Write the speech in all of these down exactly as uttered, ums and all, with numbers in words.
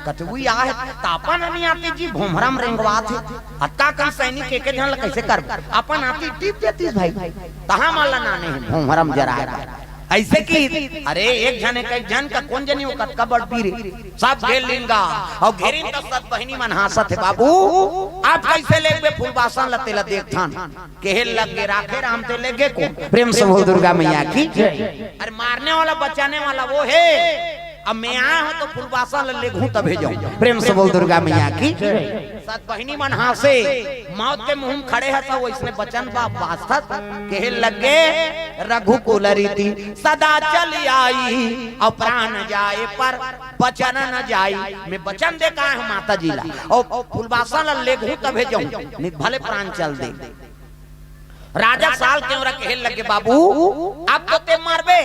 कथे, "उई आहे, त अपन नइ आतिस जी, भोंभरा म रेंगवाथे।" अतका कन सैनिक एके झन ल कइसे करबे? अपन आतिस टीप देतिस भाई। तहाँ मन ल नाने हे, भोंभरा म जराए बर। अइसे कि, अरे, एक झन, एक, एक झन का कोन जनी ओ कतका बड़ बीर हे। सब घेर लीन गा, अउ घेरिन त सत बहिनी मन हाँसत हे, "बाबू, अब कइसे लेगबे फूलबासन ल, तेला देखथन।" कहे लगे, "राखे राम, ते लेगे कोन?" प्रेम से बोल दुर्गा मैया की। अरे, मारने वाला बचाने वाला वो हे। अब मैं आए हों त फूलबासन ल लेगहूँ तभे जाहूँ। प्रेम से बोल दुर्गा मैया की। सत बहिनी मन हाँसे, मौत के मुँह म खड़े हस, त वइसने बचन बा-, बासत, कहे लगे, "रघुकुल रीति सदा चल आई, अउ प्राण जाए पर बचन न जाई।" मैं बचन दे के आए हों माता जी ला, अउ फूलबासन ल लेगहूँ तभे जाहूँ, नइ त भले प्राण चल दे। राजा साल के ओरा कहे लगे, "बाबू, अब तो ते मरबे।"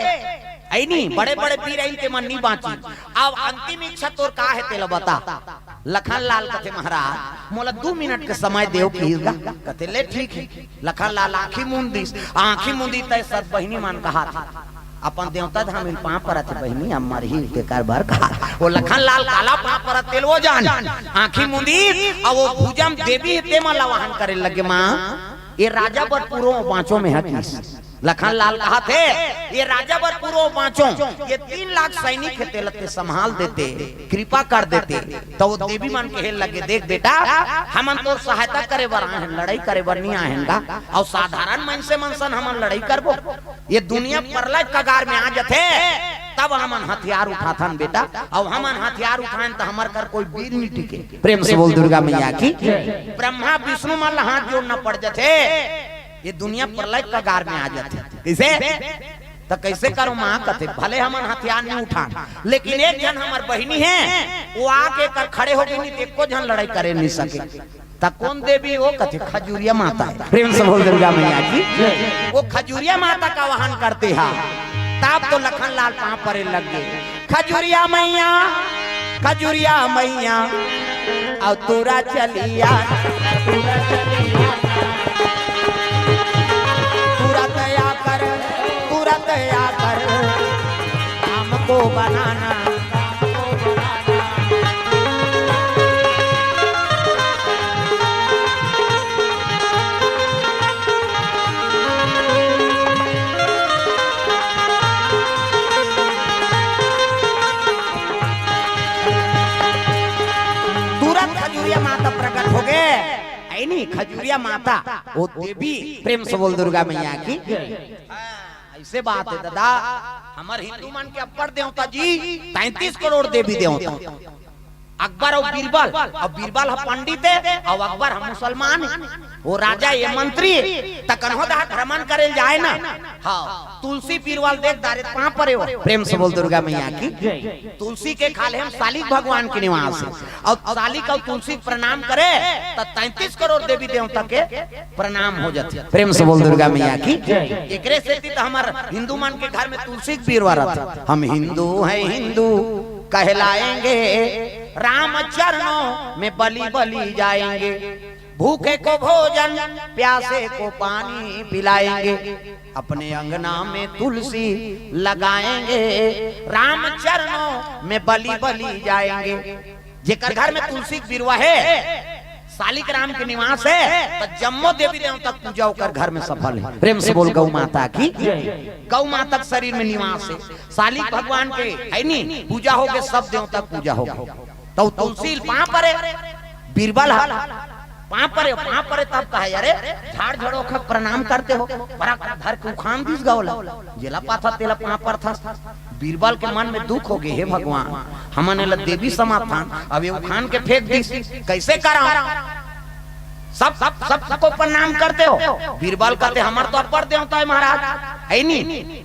अइनी, बड़े-बड़े बीर अइन, ते मन नइ बाँची। अब अंतिम इच्छा तोर का हे, तेला बता। लखन लाल कथे, "महाराज, मोला दू मिनट के समय देव," किहिस गा। कथे, "ले ठीक हे।" लखन लाल आँखी मूंद दिस, आँखी मूंदी तय सत बहिनी मन कहाथे, "अपन देवता धाम ल पाँव परत हे बहिनी, अब मरही तेकर बर कहा।" ओ लखन लाल काला पाँव परत तेला ओ जान, आँखी मूंदी, अउ ओ भुजा म देवी हे, ते मन ल आवाहन करे लगे, "माँ, ये राजा बर पुरों बाँचों मैं ह," किहिस। लखन लाल कहाथे, "ये राजा बर पुरों बाँचों, ये तीन लाख सैनिक हे, तेला ते संभाल देते, कृपा कर देते।" त ओ देवी मन कहे लगे, "देख बेटा, हमन तोर सहायता करे बर आए हन, लड़ई करे बर नइ आए हन गा, अउ साधारण मनसे मन सन हमन लड़ई करबो? ये दुनिया परलय कगार में आ जथे, तब हमन हथियार उठाथन बेटा, अउ हमन हथियार उठाएन त हमर कर कोई बीर नइ टिके।" प्रेम से बोल दुर्गा मैया की। ब्रह्मा विष्णु मन ल हाथ जोड़ना पड़ जथे, ये दुनिया प्रलय कगार में आ जाथे। कइसे? त कइसे करों माँ? कथे, "भले हमन हथियार नइ उठान, लेकिन एक झन हमर बहिनी हे, वो आके कर खड़े होगे, नइ त एको झन लड़ई करे नइ सके।" त कोन देवी ओ? कथे, "खजुरिया माता हे।" प्रेम से बोल दुर्गा मैया की। वो खजुरिया माता का आवाहन करथे हा, तब तो लखन लाल पाँव परे लगे। "खजुरिया मैया, खजुरिया मैया, अउ तुरा चलिया, तुरत आकर, तुरत आकर हमको बनाना।" तुरंत खजुरिया माता प्रकट होगे। अइनी खजुरिया माता, ओ देवी, प्रेम से बोल दुर्गा मैया की। हाँ, अइसे बात हे दादा, हमर हिंदू मन के अब्बड़ देवता जी, तैंतीस करोड़ देवी देवता। अकबर अउ बीरबल, अउ बीरबल ह पंडित हे, अउ अकबर ह मुसलमान हे। ओ राजा, ये मंत्री, त कन्हो दहा भ्रमण करे ल जाए ना। हाँ, तुलसी बीरबल देख डारे, पाँव परे हो। प्रेम से बोल दुर्गा मैया की। तुलसी के खाल्हे म सालिक भगवान के निवास हे। अउ सालिक अउ तुलसी के प्रणाम करे, त तैंतीस करोड़ देवी देवता के प्रणाम हो जाथे। प्रेम से बोल दुर्गा मैया की। एकरे सेती त हमर हिंदू मन के घर में तुलसी के बीरवा रथे। हम हिंदू हैं, हिंदू कहलाएंगे, राम चरणों में बलि बलि जाएंगे। भूखे को भोजन, प्यासे को पानी पिलाएंगे, अपने अंगना में तुलसी लगाएंगे, राम चरणों में बलि बलि जाएंगे। जेकर घर में तुलसी के बिरवा हे, सालिक राम के निवास हे, त जम्मो देवी देवता के पूजा ओकर घर में सफल हे। प्रेम से बोल गौ माता की। गौ माता के शरीर में निवास हे, सालिक भगवान के हे नी, पूजा होगे, सब देवता के पूजा होगे। त ओ तुलसी पाँव परे, बीरबल ह पाँव परे, पाँव परे तब कहे, "अरे, झाड़ झड़ोखा के प्रणाम करते हो?" बड़ा धर के उखान दिस गा ओला, जेला पाथस तेला पाँव परथस। बीरबल के मन में दुख होगे, "हे भगवान, हमन एला देवी समझथन, अब ये उखान के फेंक दिस, कइसे करंव?" सब, सब, सबको प्रणाम करते हो। बीरबल कथे, "हमर तो अब्बड़ देवता हे महाराज, हे नी?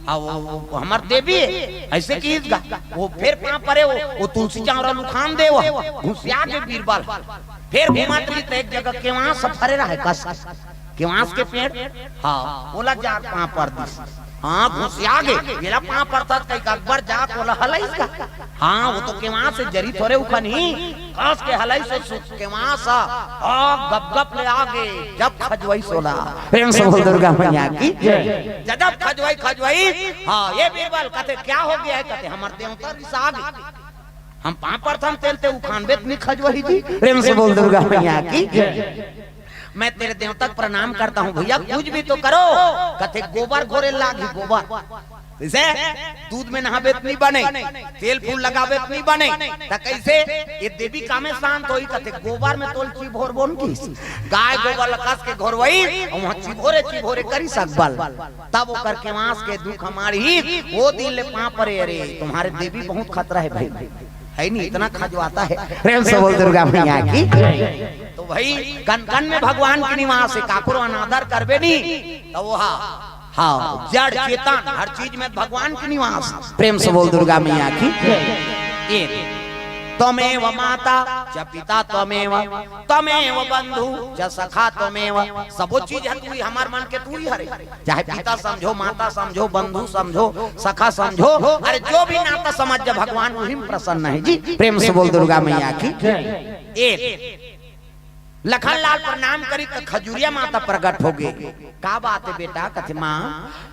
अब वो, वो हमर देवी हे, अइसे किहिस गा।" ओ फेर पाँव परे, ओ, ओ तुलसी चाँवरा ल उखान दे, ओ घुसिया गे बीरबल। फेर घुमत रहिस त एक जगह केवास ह फरे रहय कस, केवास के पेड़, हाँ, ओला जाके पाँव पर दिस। हाँ, घुसिया गे, जेला पाँव परथस कहिके अकबर जाके ओला हलइस गा। हाँ, ओ तो केवास हे, जरी थोरे उखनही, कस के हलइस ओ सु-, केवास ह, हाँ, गप गप ले आगे, जब खजवइस ओला। प्रेम से बोल दुर्गा मैया की। जब खजवइस, खजवइस, हाँ, ये बीरबल कथे, "क्या हो गया है?" कथे, "हमर देवता रिसा गे।" हम पाँव परथन तेन ते उखानबे त नी खजवही जी। प्रेम से बोल दुर्गा मैया की। मैं तेरे देवता को प्रणाम करता हूँ भैया, कुछ भी तो करो। कथे गोबर घोरे लागही, गोबर। जइसे दूध में नहाबे त नी बने, तेल फूल लगाबे त नी बने, त कइसे ये देवी कामे शांत होही? कथे गोबर में तोल चिभोरबोन किस, गाय गोबर ल कस के घोरवई, अउ वहाँ चिभोरे चिभोरे करिस अकबल। तब ओकर केवास के दुख माड़ही, ओ दिन ले पाँव परे, अरे तुम्हारे देवी बहुत खतरा है भाई, है नी, इतना खजवाता है। प्रेम से बोल दुर्गा मैया की। तो भाई कन कन में भगवान के निवास है, काकरो अनादर करबे नी, त वो हा, हाँ, जड़ चेतन हर चीज में भगवान के निवास। प्रेम से बोल दुर्गा मैया की। एक, त्वमेव माता च पिता त्वमेव, त्वमेव बंधु च सखा त्वमेव। सबो चीज है तू ही, हमार मन के तू ही हरे। चाहे पिता समझो, माता समझो, बंधु समझो, सखा समझो, अरे जो भी नाता समझ जा भगवान वही में प्रसन्न है जी। प्रेम से बोल दुर्गा मैया की। एक, लखन लाल प्रणाम करी त खजुरिया माता प्रगट होगे। का बात है बेटा? कथे माँ,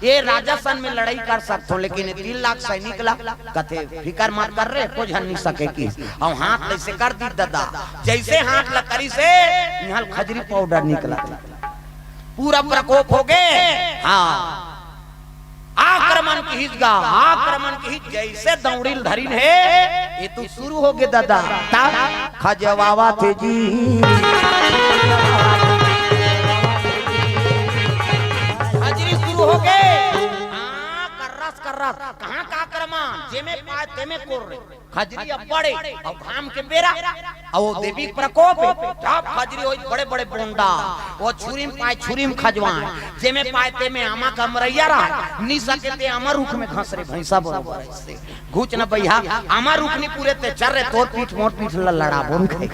ये राजा सन में लड़ई कर सकथो, लेकिन ये तीन लाख सैनिक ला, कथे फिकर मत कर रे, कोई झन नी सके किस। अउ हाथ ल अइसे कर दिस ददा, जइसे हाथ ल करिस हे, इहाँ ल खजरी पाउडर निकलत हे। पूरा प्रकोप होगे। हाँ, आक्रमण किहिस गा, आक्रमण किहिस, जइसे दौंड़ी ल धरिन हे, ये तो शुरू होगे ददा। ता खजवावत हे जी। खजरी शुरू होगे। हाँ, कर्रस, कर्रस। कहाँ का आक्रमण? जेमे पाय, तेमे कोर रे। खजरी अब्बड़ हे, अउ घाम के बेरा, अउ वो देवी प्रकोप हे। जब खजरी होई, बड़े बड़े बोंडा, वो छुरी में पाय, छुरी में खजवाय, जेमे पाय तेमे आमा का अमरैया रहा, नी सके ते आमा रुख में घसरे भैंसा बरोबर अइसे। घुच न बइहा, आमा रुख नी पूरे ते चर रे, तोर पीठ मोर पीठ ल लड़ाबो न कहे।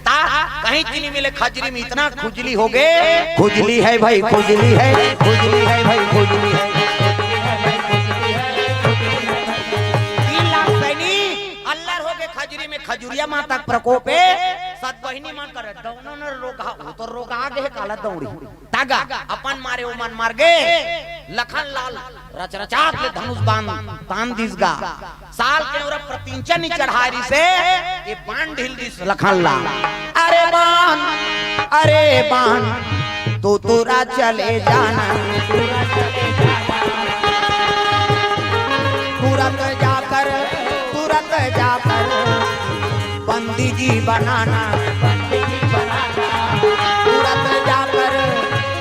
ता कहीं च नी मिले खजरी में, इतना खुजली होगे। खुजली है भाई, खुजली है, खुजली है भाई, खुजली है। तीन लाख सैनिक अल्लर होगे खजरी में, खजुरिया माता के प्रकोप हे। सत बहिनी मन कर दौनो न रोगा, वो तो रोगा गे काला दौड़ी। तागा अपन मारे ओमन मर गे। लखन लाल रचरचात ले धनुष बाण तान दिस गा। साल के ओरा प्रतिंचा नी चढ़ाय रिसे, ये बाण ढील दिस लखन लाल। अरे बाण, अरे बाण, तू तुरत चले जाना, तुरत जाकर, तुरत जाकर बंदी जी बनाना, तुरत जाकर,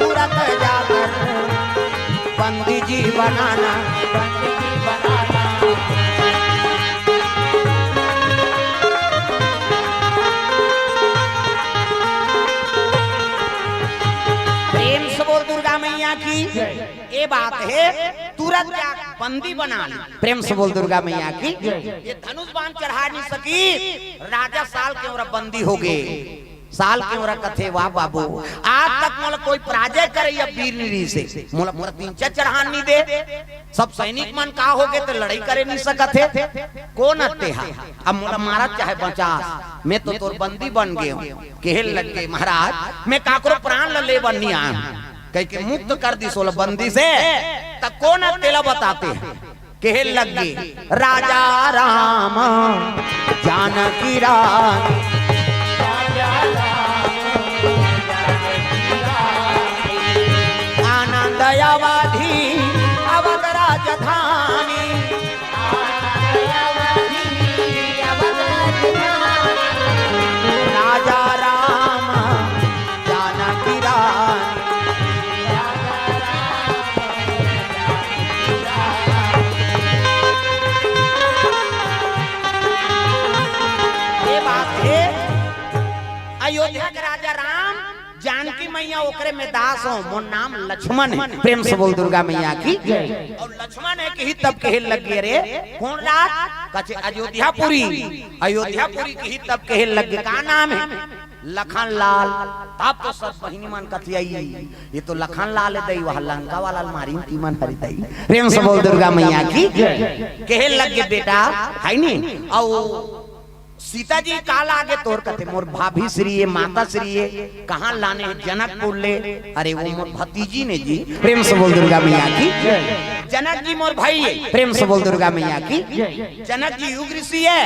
तुरत जाकर बंदी जी बनाना। प्रेम से बोल दुर्गा मैया की। ये बात हे, तुरत जा बंदी बना ली। प्रेम से बोल दुर्गा मैया की। ये धनुष बाण चढ़ा नी सकी, राजा साल के ओरा बंदी होगे। साल के ओरा कथे, वाह बाबू, आज तक मोला कोई पराजय करइया वीर नी रिसे, मोला प्रतिंचा चढ़ान नी दे। सब सैनिक मन का होगे त लड़ई करे नी सकत हे। कोन अते हा? अब मोला मारत चाहे बचास, मैं तो तोर बंदी बन गेंव। कहे लग गे, महाराज, मैं काकरो प्राण ल ले बर नी आन, कहिके मुक्त कर दिस ओला बंदी से, त कोन अते ला बताते हैं। कहे लग गे, राजा राम जानकी रानी, आनंद अवधी अवध राजधानी। राजा राम जानकी रानी। ये बात हे, अयोध्या के राजा राम, जानकी मैया ओकरे में दास हों, मोर नाम लक्ष्मण हे। प्रेम से बोल दुर्गा मैया की। अउ लक्ष्मण हे किही तब कहे लग गे, रे कोन राज? कथे अयोध्यापुरी। अयोध्यापुरी किही तब कहे लग गे, का नाम हे? लखन लाल। तब तो सब बहिनी मन कथियाई, ये तो लखन लाल हे दई, वह लंका वाला ल मारिन तीमन हरी दई। प्रेम से बोल दुर्गा मैया की। कहे लग गे, बेटा, हे नी, अउ सीता जी का लागे तोर? कथे, मोर भाभी श्री हे, माता श्री हे, कहाँ लाने हे? जनकपुर ले। अरे वो मोर भतीजी ने जी। प्रेम से बोल दुर्गा मैया की। जनक जी मोर भाई हे। प्रेम से बोल दुर्गा मैया की। जनक जी युग ऋषि हे।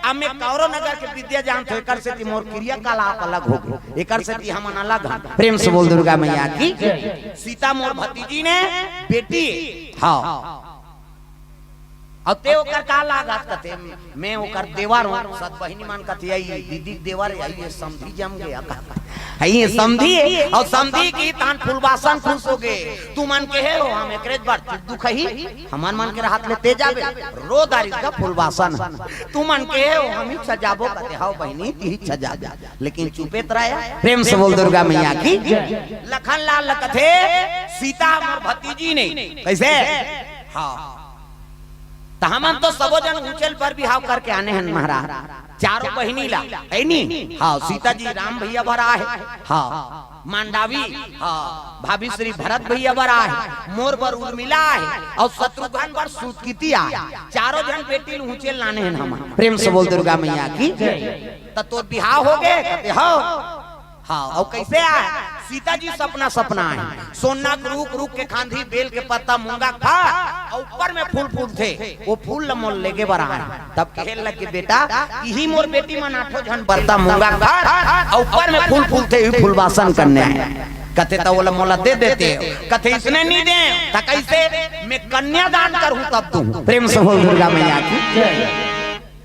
अब मैं कौरव नगर के विद्या जानत हों, एकर सेती मोर क्रियाकलाप अलग होगे, एकर सेती हमन अलग हन। प्रेम से बोल दुर्गा मैया की। सीता मोर भतीजी ने बेटी हे। हाँ। अउ ते ओकर का लागत कथे, मैं ओकर देवर हों। सब बहिनी मन कथे, "अई दीदी के देवर हे, अई ये समधी जम गे का।" अई ये समधी हे, अउ समधी के तहान फूलबासन खुश होगे। तुमन केहे हो, हम एकरे बर दुख ही, हमर मन के रहत ले ते जाबे, रो दारी का फूलबासन। तुमन केहे हो, हम ही सजाबो कथे, "हव बहिनी, तिही सजा जा।" लेकिन चुपे त रहा। प्रेम से बोल दुर्गा मैया की। लखन लाल ल कथे, सीता मोर भतीजी ने। कइसे? हाँ। त हमन तो सबो झन उंचेल बर बिहाव करके आने हन महाराज। चारों बहिनी ला, हे नी? हाँ, सीता जी राम भैया बर आहे। हाँ, मांडावी, हाँ, भाभी श्री भरत भैया बर आहे, मोर बर उर्मिला आहे, अउ शत्रुघ्न बर सुतकिती आहे। चारों झन बेटी ल उंचेल लाने हन हमन। प्रेम से बोल दुर्गा मैया की। त तोर बिहाव होगे? कथे, "हव।" हाँ, अउ कइसे आय? सीता जी सपना, सपना आय। सोना के रूख, रूख के खांधी, बेल के पत्ता, मूंगा के फर, अउ ऊपर में फूल फूलथे, ओ फूल ल मोला लेगे बर आय। तब कहे लगे, "बेटा, इही मोर बेटी मन आठों झन बरता मूंगा के फर, अउ ऊपर में फूल फूलथे, इही फूलबासन करने आय।" कथे, "त ओला मोला दे देते।" कथे, "इसने नी देंव।" "त कइसे?" "मैं कन्यादान करहूं तब दूं।" प्रेम से बोल दुर्गा मैया की।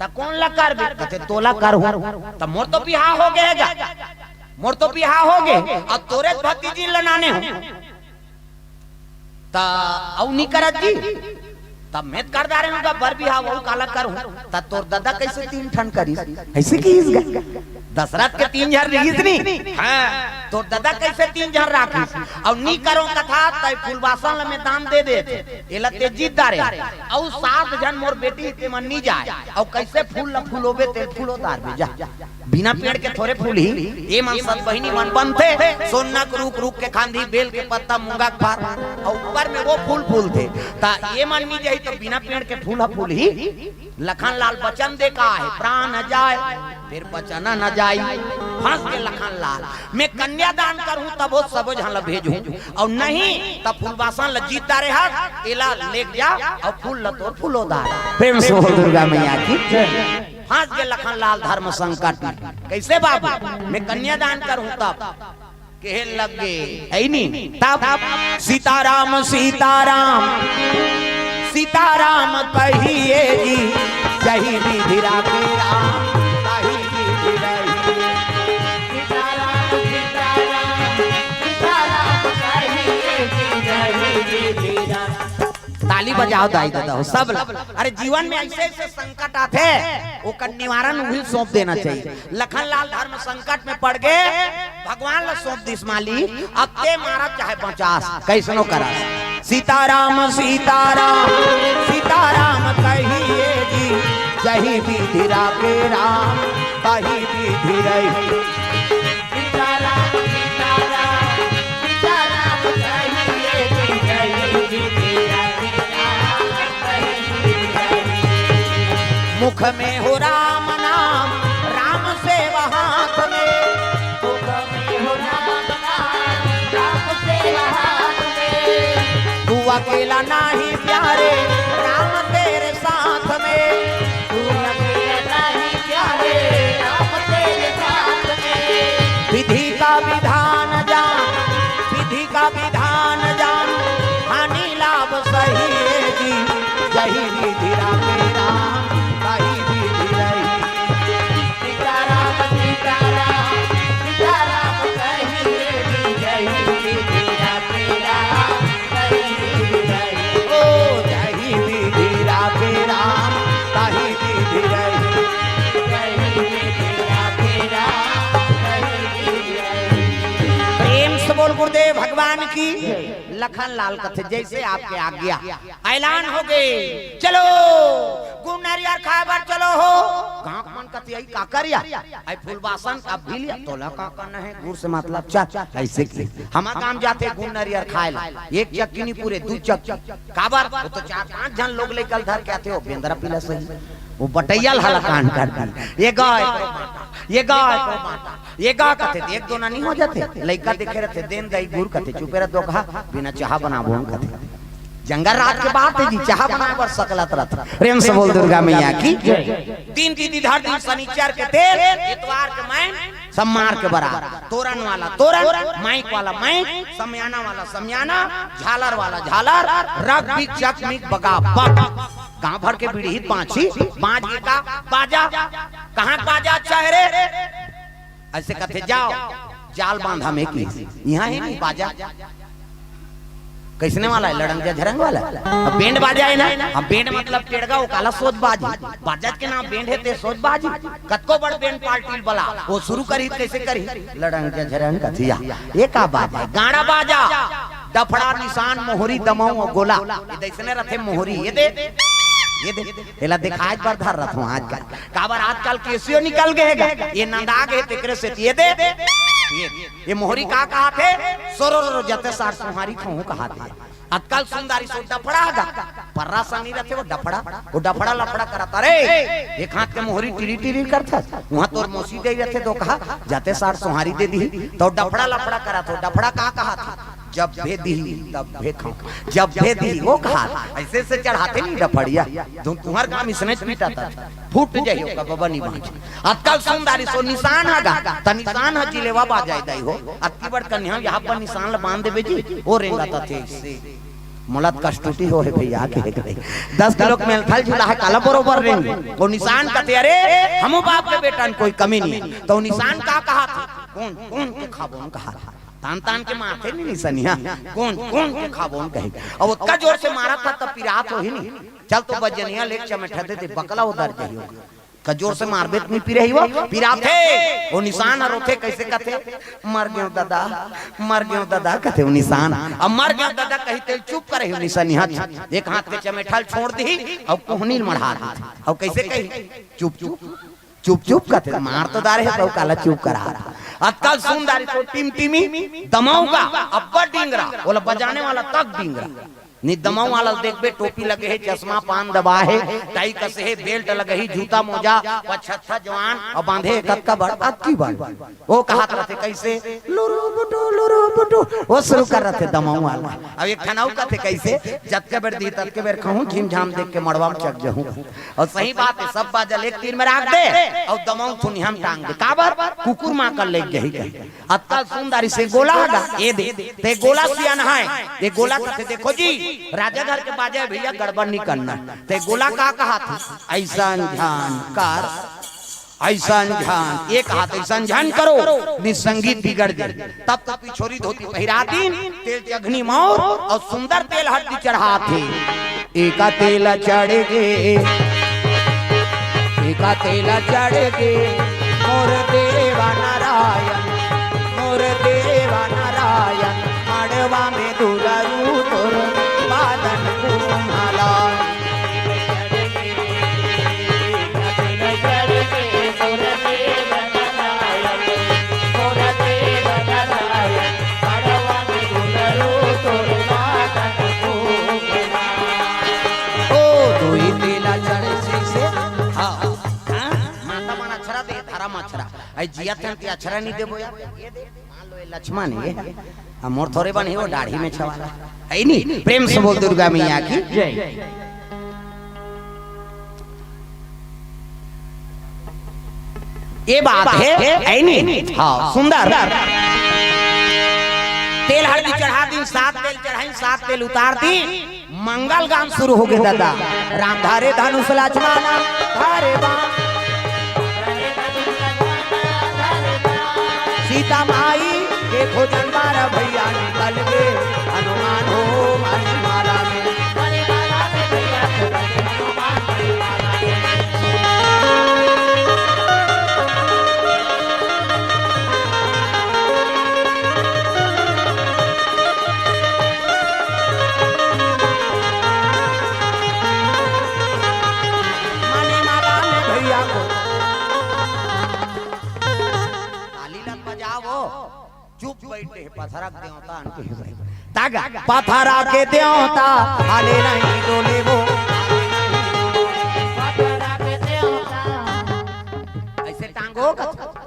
"त कोन ला करबे?" कथे, "तोला करहूं।" "त मोर तो बिहाव होगे गा।" मोर तो बिहाव होगे, अउ तोरे भतीजी ल लाने हों। त अउ नी करत जी, त मैं त कर डारे हों बर बिहाव, अउ काला करहूं। त तोर ददा कइसे तीन ठन करिस? अइसे किहिस गा। दशरथ के तीन झन रिहिस नी? हाँ, तोर ददा कइसे तीन झन राखिस? अउ नी करंव कथा, त फूलबासन ल मैं दान दे देत, एला ते जीत डारे। अउ सात झन मोर बेटी, ते मन नी जाय। अउ कइसे फूल ल फूलोबे, ते फूलो डारबे जा। बिना पेड़ के थोरे फूलही, ए मन सत बहिनी मन बनथे, सोना के रूख, रूख के खांधी, बेल के पत्ता, मूंगा के फर, अउ ऊपर में वो फूल फूलथे, त ए मन नी जाही त बिना पेड़ के फूल ह फूलही। लखन लाल बचन दे का हे, प्राण जाय, फिर बचन न जाय। फंस गे लखन लाल, मैं कन्यादान करहूं तभो सबो झन ल भेजहूं, अउ नहीं त फूलबासन ल जीत डारे हस, एला लेग जा, अउ फूल ल तोर फूलो डार। प्रेम से बोल दुर्गा मैया की। फंस गे लखन लाल धर्म संकट में। कइसे बाबू? मैं कन्यादान करहूं तब। कहे लगे, हे नी? तब सीताराम, सीताराम, सीताराम कहिए जी, जही विधि राखे राम, तही विधि रही। सीताराम, सीताराम, सीताराम कहिए जी, जही विधि राम। ताली बजाव दाई ददा हो, सब ला। अरे, जीवन में अइसे अइसे संकट आथे, ओकर निवारण उही सौंप देना चाहिए। लखन लाल धर्म संकट में पड़ गे, भगवान ला सौंप दिस, मालिक, अब ते मारस चाहे बचास, कइसनो करस। सीताराम, सीताराम, सीताराम कहिए जी, जही विधि राखे राम, तही विधि रही। सीताराम, सीताराम, सीताराम कहिए जी, जही विधि राखे राम, तही विधि रही। मुख में हो राम नाम, राम सेवा हाथ में। मुख में हो राम नाम, राम सेवा हाथ में। तू अकेला नाही प्यारे, राम तेरे साथ में। तू अकेला नाही प्यारे, राम तेरे साथ में। विधि का विधान जान, विधि का विधान जान, हानि लाभ सही है जी। जही विधि राखे राम, तही विधि रही। सीताराम, सीताराम, सीताराम कहिए जी, जही विधि राखे राम, तही विधि रही। ओ, जही विधि राखे राम, तही विधि रही। जही विधि राखे राम, तही विधि रही। प्रेम से बोल गुरुदेव भगवान की। लखन लाल कथे, जैसे आपके आज्ञा। ऐलान हो गे, चलो गुड़ नरियर खाए बर चलो हो। गांव के मन कथे, "अई काकर या, अई फूलबासन अब भी लिया, तोला का करना है, गुड़ से मतलब, चल।" ऐसे की हमर गांव जाथे गुड़ नरियर खाए ला, एक चक्की नी पूरे, दू चक्की। काबर? वो तो चार पांच झन लोग लइका ल धर के आथे, वो बेंदरा पिला सही, वो बटैया ल हलाकान कर दी। ये गा एकरो बांटा, ये गा एकरो बांटा, ये गा कथे, एक दो ना नी हो जाथे। लइका देखे रथे, "देन दाई गुड़," कथे, "चुपे रह दो कहा, बिना चाहा बनाबो हम," कथे। जंगल रात के बात हे जी, चाहा बनाए बर सकलत रथ। प्रेम से बोल दुर्गा मैया की। तीन तिथि धर दिन, शनिचर के तेल, इतवार के मैं, सम्मार के बरात। तोरन वाला तोरन, माइक वाला माइक, समियाना वाला समियाना, झालर वाला झालर, रग बिग चक मिग बगा बग। गांव भर के बिड़हित बांची, बाज के का बाजा, कहाँ के बाजा अच्छा हे रे? अइसे कथे, जाव, जाल बांधा में की, इहाँ हे नहीं बाजा। कइसने वाला हे, लड़ंग झरंग वाला? अब बेंड बाजा हे ना, हम बेंड मतलब टेड़गा, ओ काला सोज बाजी। बाजा के नाम बेंड हे ते सोज बाजी। कतको बड़ बेंड पार्टी बला, ओ सुरू करही कइसे करही, लड़ंग झरंग कथिया। ये का बाजा हे? गाड़ा बाजा, डफड़ा, निसान, मोहरी, दमऊ अउ गोला। ये दइसने रथे मोहरी, ये दे, ये दे। एला देखाए बर धर रथों आजकल। काबर आजकल केसियो निकल गे हे गा। ये नंदा गे हे तेकरे सेती ये दे। ये, ये मोहरी का कहाथे? सोरो रो जते सार सोहारी खहूं कहाथे। अतकल सुंदरी सो डफड़ा गा। पर्रा सानी रथे वो डफड़ा। वो डफड़ा लफड़ा करत, अरे, एक हाथ के मोहरी टिरी टिरी करथस। उहाँ तोर मौसी दे रथे तो कहा, जते सार सोहारी दे दी। तो डफड़ा लफड़ा करत हो, डफड़ा का कहाथे? जब भे दिही, तब भे खाऊं। जब भे दिही, वो कहा, अइसे से चढ़ाथे नहीं डफड़िया। तुम, तुम्हर काम इसने पीटा था, फूट जाइयो का बबा नहीं बांच। अतकल सुंदरी सो निसान हा गा, त निसान हा जिलेवा बाजाए दाई हो। अतकी बड़ कन्या यहाँ पर निसान ल बांध देबे जी, वो रेंगा था थे इससे। मोला त कष्टुटी हो हे भैया, के करे। दस किलो के मेलथल झूला हे, काला बरोबर रेंगे। वो निसान कथे, अरे, हमो बाप के बेटा न कोई कमी नहीं। तो निसान का कहाथे? कौन, कौन के खाबो न कहाथे? तान तान के मारथे नहीं निसनिया, कौन, कौन के खाबो न कहे। अब ओतका जोर से मारत हा, तब पिरात होही नहीं। चल तो बजनिया लेके चमेठा दे दे, बकला उधर जाइयो। का जोर से मारबे त नहीं पिरही वो, पिराथे। वो निसान ह रोथे, कइसे कथे? मर गेंव ददा, मर गेंव ददा कथे वो निसान। अब मर गेंव ददा कही तेल चुप करे हो निसनिया। एक हाथ के चमेठा ल छोड़ दिही, अउ कोहनी ल मढ़ा दिही। अउ कइसे कही? चुप चुप। चुप चुप कथे, मार तो डारे हे, त काला चुप करा। अतकल सुंदरी सो टिमटिमी, दमऊ गा, अब्बड़ डिंगरा, ओला बजाने वाला तक डिंगरा। नहीं दमऊ वाला देखबे, टोपी लगे हे, चश्मा पान दबाए हे, टाई कसे हे, बेल्ट लगे हे, जूता मोजा, पचहत्तर जवान, अउ बांधे हे कतका बड़, अतकी बड़। वो कहत रथे कइसे, लुरु बुटु, लुरु बुटु, वो सुरू कर रथे दमऊ वाला। अब एक ठन अउ कथे कइसे, जतके बेर दी, ततके बेर खाहूं, झिमझाम देख के मड़वा म चक जाहूं। अउ सही बात हे, सब बाजा ल एक तीर में राख दे, अउ दमऊ थुनिया म टांग दे। काबर? कुकुर मां कर लेके गही कही। अतका सुंदरी से गोला हा गा, ये दे, ते गोला सियान हे, ये गोला कथे, देखो जी, राजा घर के बाजा हे भैया, गड़बड़ नहीं करना। ते गोला का कहाथे? अइसन झन कर, अइसन झन, ये कहाथे, अइसन झन करो, नहीं संगीत बिगड़ जाए। तब तो पिछोरी धोती पहिरा दिन, तेल चघनी मौर अउ सुंदर तेल हरदी चढ़ाथे। एका तेल चढ़ गे, एका तेल चढ़ गे, मोर देवा नारायण, मोर देवा नारायण, मड़वा में दुलरू तोर बादन कुम्हाला। ओ, दुई तेला चढ़े से, हाँ, हाँ, माता मन अक्षरा दे, धरम अक्षरा। आई जिया तन के अक्षरा नहीं देबो यार। मान लो ये लक्ष्मण हे, अब मोर थोरे बन हे वो दाढ़ी में छवाला। आई नहीं, प्रेम से बोल दुर्गा मैया की। जय। ये बात हे, आई नहीं? हाँ, सुंदर। तेल हरदी चढ़ा दिन, सात तेल चढ़ाई, सात तेल उतार दी। मंगल गान सुरू होगे ददा। राम धारे धनुष लक्ष्मण धारे बाण। सीता माई के खोजन बार भैया निकल गे। हनुमान हो मणिमाला में। मणिमाला में भैया को। ताली लग बजाओ, चुप बैठे, पथरा के देवता अनके हे भाई। तागा, पथरा के देवता, हाले नहीं डोले वो। अइसे टांगो,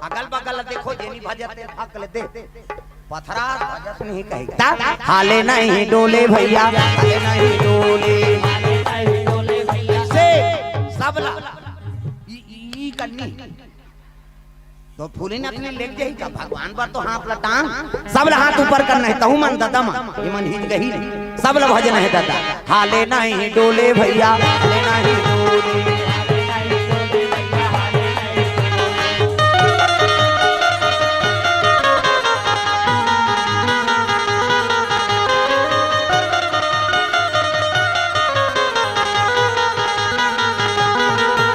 अगल बगल देखो, जेनी भजत हक ले दे। पथरा भजस नहीं कहे। ता हाले नहीं डोले भैया, हाले नहीं डोले। से सबला ई, ई, ई करनी। तो फूली नथनी लेग जाही का? भगवान बर तो हाथ ला टांग, सबला हाथ ऊपर करना हे, तहू मन ददा मन, ये मन हिच गही, सबला भजना हे ददा। हाले नहीं डोले भैया, हाले नहीं